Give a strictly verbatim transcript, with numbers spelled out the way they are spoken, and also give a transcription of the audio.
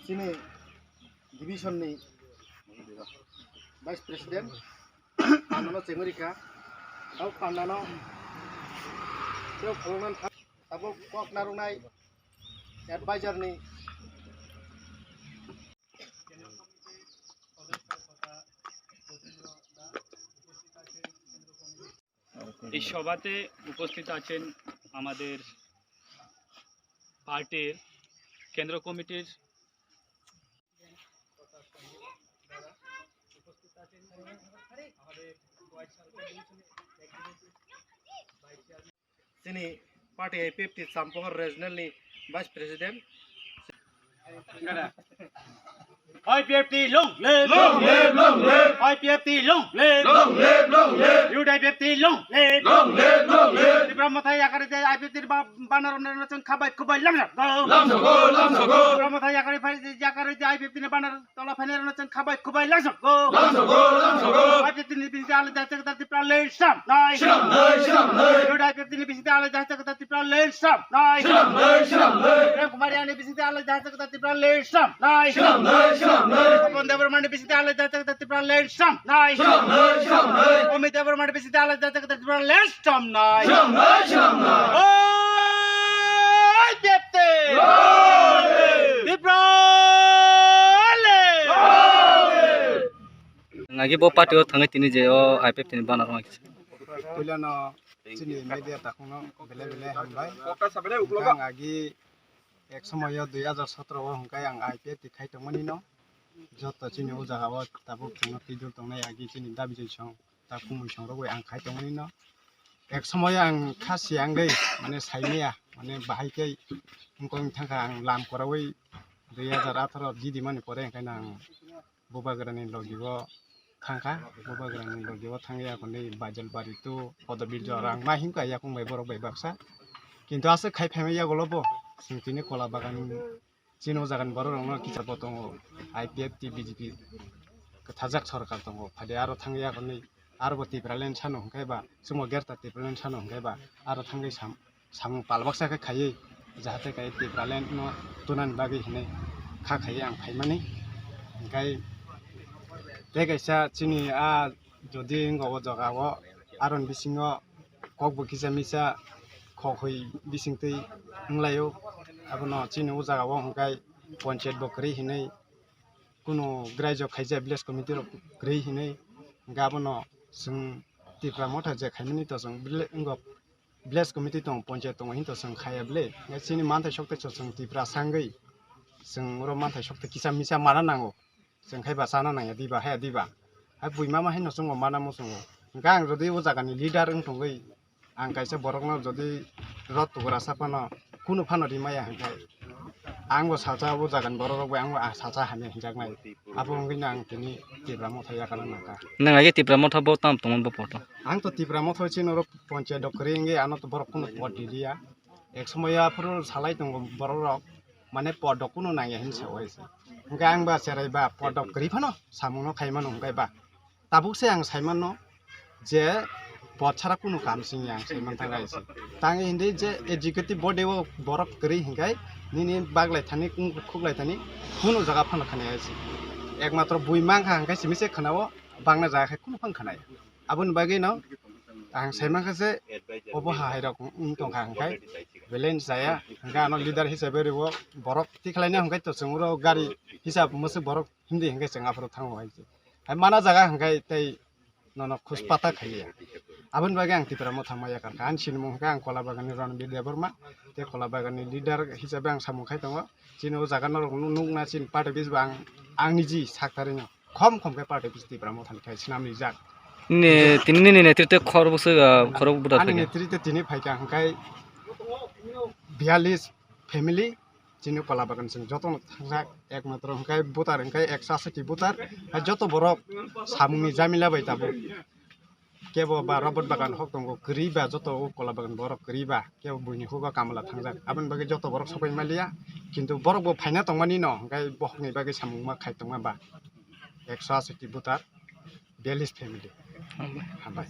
Chini division ni Vice President, Pandano Chengorika, tau Pandano teo khulumnani tha-, tabuk kok narwknai advisor ni এই সভাতে উপস্থিত আছেন আমাদের পার্টির কেন্দ্র কমিটির Chini party I P F T Champohor Regional ni Vice President. I P F T long live! Long live, long live! I P F T long live! Long live, long live! U D I P F T long live! Long live, long live! Tipra Motha yakari de I P F T ba-, banner rok no chwng khabai kubai lamsok go! Lamsok go, lamsok go! Tipra Motha yakari phai de yakari de I P F T ni banner tola phainai rok no chwng khabai kubai lamsok go! Lamsok go, lamsok go! I P F T ni bising de alai jahai chakdar Tipra le swnam nai! Swnam nai, swnam nai! U D I P F T ni bising de alai jahai chakdar Tipra le swnam nai! Swnam nai, swnam nai! Prem Kumar Reang ni bising de alai jahai chakdar Tipra le swnam nai! Swnam nai, swnam nai! Pawan Debbarma ni bising de alai jahai chakdar Tipra le swnam nai! Swnam nai, swnam nai! Amit Debbarma ni bising de alai jahai chakdar Tipra le swnam nai! Swnam nai, swnam nai! Oi, Depte! Oi! Tipra le! Oi! Nagi bo party o thangwi tini je o I P F T ni banner rok. Puilano chini media takhungno bele bele hambai. Ang agi ek somoyo dui hajar sotro o hwnkhe ang I P F T khai tongmani no. Joto chini o jaga o tabuk chwngno twijul tongnai agi chini dabi joi song ta kumui song rogwi ang khai tongmani no. Ek somoyo ang kha siyangwi mane saimaya mane bahai khe wngkong thangkha ang lam korawi dui hajar atharo didi mani pore hwnkhe ang Bubagrani logi o thangkha, Bubagrani logi o thangya hwnwi Baijalbari to Podobirjo rang ma himkha yakung bai borok bai baksa. Kintu aswk khai phaima yagulo bo chwng tini Kola Bagan chini o jagani borok rokno kicha bo tongo, I P F T B J P kwthajak sorkar tongo, phade aro thangya hwnwi aro bo Tipraland sano hwnkhe ba chwngbo Greater Tipraland sano hwnkhe ba aro thangwi sam samung pal baksa khe khaiwi, jahate kai Tipraland no tunani bagwi hinwi kha khaiwi ang phaimani. Hwnkhe tei kaisa chini a jodi wngkha o jaga o, aroni bisingo kok bo kisa misa khok hoi bisingtwi wnglaio. Abono chini o jaga o hwnkhe ponchayat bo kwrwi hinwi, kunu graijok khaijak village committee rok kwrwi hinwi, hwnkhe abono chwng Tipra Motha je khaimani to chwng village, wngkha village committee tongo, ponchayat tongo, hinto chwng khaiya bwle. Chini manthai sokte chwng Tiprasa wngwi chwng oro manthai sokte kisa misa mana nango. Chwng khai ba chana nangya diba, haya diba. Hai bui mama haino chwngbo mana muchungo. Hwnkhe ang jodi o jagani leader wng tongwi, ang kaisa borokno jodi rot tugra sa phano, kunu phano rimaya hwnkhe, angbo salsa o jagani borok rokbo angbo salsa hamya hinjaknai. Abo wngwi no ang tini Tipra Motha yakana nangkha. Nwng agi Tipra Motha bo tam tongmani bo poto? Ang to Tipra Motha chini oro ponchayat dok kwrwi wngwi ano to borok kunu pot riliya. Ek somoyo aphuru salai tongo borok rok, mane pot rok kunu nangya hinwi sa oi se. Hwnkhe ang ba cherai ba pot rok kwrwi phano samungno khaimano hwnkhe ba. Tabuk se ang saimanno je pot sara kunu kam singya ang saiman thangkha isi. Tang hindi je executive body o borok kwrwi hwnkhe nini baglai thani khuklai thani kunu jaga phano khwnaya isi. Ekmatro bui mankha hwnkhe simi se khwnao, bangna jaga khe kunu phano khwnaya. Aboni bagwi no ang saimankha je obo hahairok wng tongkha hwnkhe belai chaya hwnkhe ano leader hisabe rwo borok tikhlaina hwnkhe to chwng oro gari hisab mwswk borok himdi hwnkhe chwng aphuru thango hai se. Hai mana jaga hwnkhe tei nono khuspata khaiya. Aboni bagwi ang Tipra Motha ma yakarkha. Ani sinimung hwnkhe ang Kola Bagani Ranbir Debbarma, tei Kola Bagani leader hisabe ang samung khai tongo. Chini o jaga norok nu-, nukna chini party office bo ang, ang niji saktarino khom khom khe party office Tipra Mothani khai swnam rijak. Nini, tini nini netrite khor bwswk, ah, khorok buda ani phaikha? Netrite tini phaikha hwnkhe biyalish family. Chini Kola Bagan chwng jotono thangjak, ekmatro hwnkhe voter hwnkhe ekso aswk ti voter. Hai joto borok samungni jamila bai tabuk. Kebo ba Robert Bagan hok tongo, kwrwi ba joto o Kola Bagan borok kwrwi ba, kebo buini hugo kamla thangjak. Aboni bagwi joto borok sopai maliya, kintu borok bo phaina tongmani no, hwnkhe bohokni bagwi samung ma khai tongma ba. Ekso aswk ti voter, biyalish family. Hambai.